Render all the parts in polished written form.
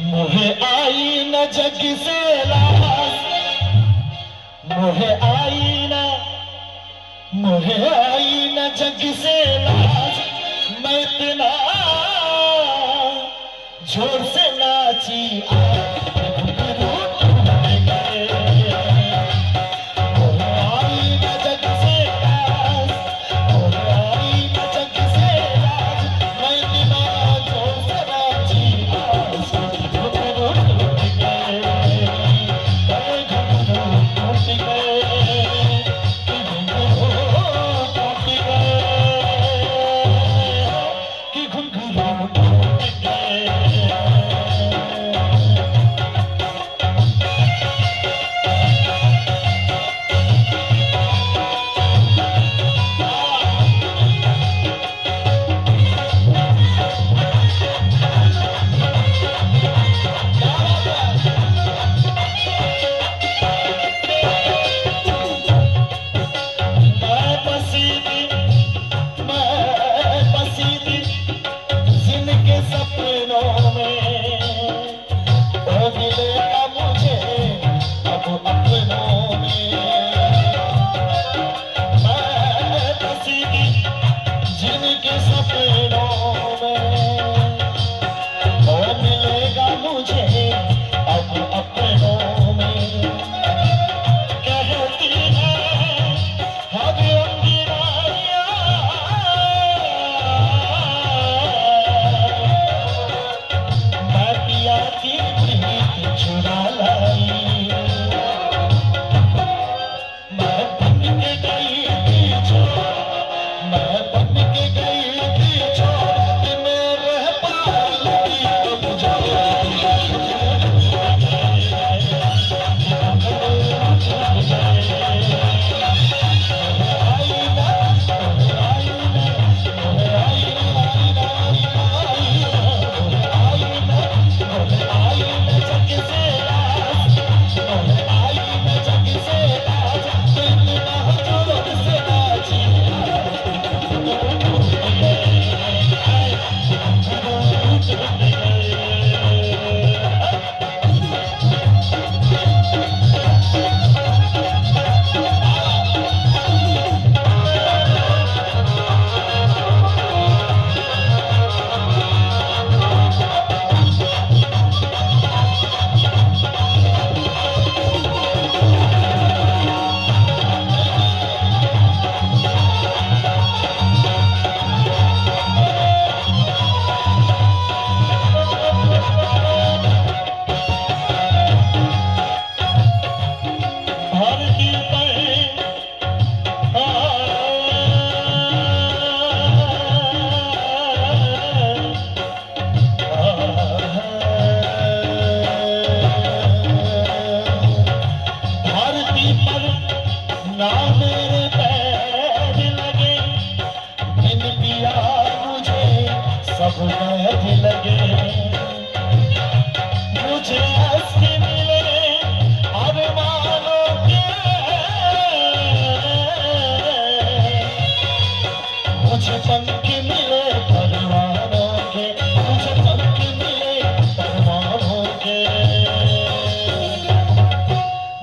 मोहे आई न जग से लाज, मोहे आई न, मोहे आई न जग से लाज, मैं इतना जोर से नाची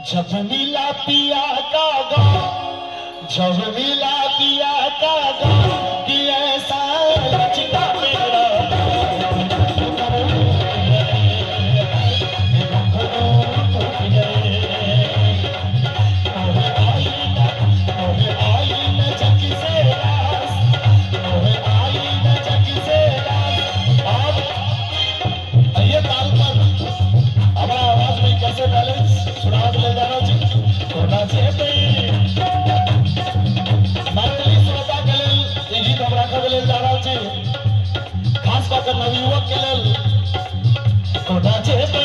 जब मिला पिया का गाँव, जब मिला पिया का गाँव कि ऐसा लचका मेरा ये ताल पर हमारा आवाज में कैसे बैलेंस सुनाव ले जाना चाहिए। मैथिली श्रोता के लेल ई गीत हम राखब लेल जा रहल छी, खास कऽ के नवयुवक के लेल। कोना जेबै